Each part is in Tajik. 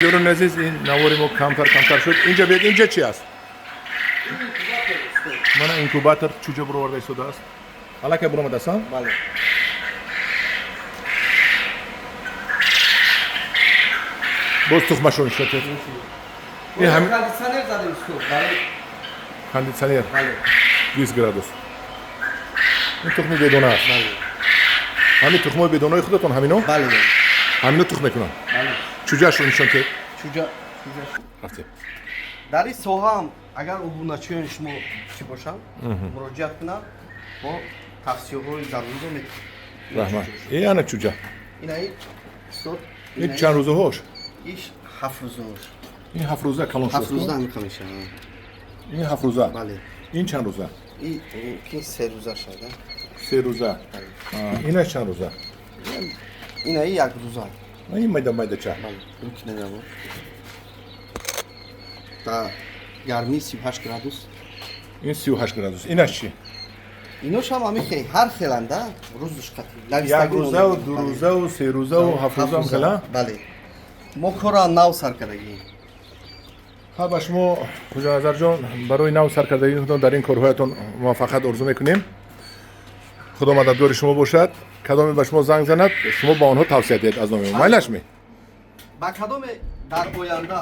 Ёрони азиз, ин навори мо камтар камтар шуд. Инҷа биёд, инҷа чи аст? Мана инкубатор, чӯҷа буроварда истодааст. Аллакай буромадааст, а? Бале. Боз тухмашро нишон диҳед. Ин ҳами Кондитсионер задем, устод, барои Кондитсионер. Бале. 20 градус. Ин тухми бедона аст. Бале. Ҳамин тухмҳои бедонаи худатон ҳамино? Бале. Ҳамино тухм мекунанд? Бале. Чӯҷаашро нишон диҳед. Чӯҷа, чӯҷа. Рафтем. Дар ин соҳа ҳам агар обуначиёни шумо чӣ бошанд, муроҷиат кунанд, мо тавсияҳои заруриро медиҳем. Раҳмат. Ин ана чӯҷа. Инаи, устод. Ин чанд рӯзаҳош? Иш 7 рӯзаош. Ин 7 рӯза калон 7 шуд? рӯза ҳамиқа мешавад. Ин 7 рӯза? Бале. Ин чанд рӯза? И ки 3 рӯза шуда. 3 рӯза. Инаш чанд рӯза? Инаи 1 рӯза. Ин майда майдача. Бале, мумкин дар гармии 38 градус. Ин 38 градус. Инаш чӣ? Инош ҳам ҳамин хел, ҳар хеланда, рӯзуш қатӣ. 1 рӯзаву 2 рӯзаву 3 рӯзаву 7 рӯза ҳам хела. Бале, мо корро нав сар кардагием. Ҳа, ба шумо, Хуҷаназарҷон, барои нав сар кардагиатон дар ин корҳоятон муваффақият орзу мекунем. Худо мададгори шумо бошад. Кадоме ба шумо занг занад, шумо ба онҳо тавсия диҳед аз номи мо, майлаш ме? Ба кадоме дар оянда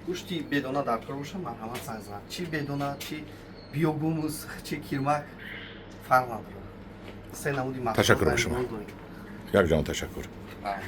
гӯшти бедона дар кор боша, марҳамат, занг занад. Чӣ бедона, чӣ биогумус, чӣ кирмак, фарқ надорад, се намуди маҳсулот Ташаккур дар ба шумо. ин дорем. Якҷон ташаккур. Бале.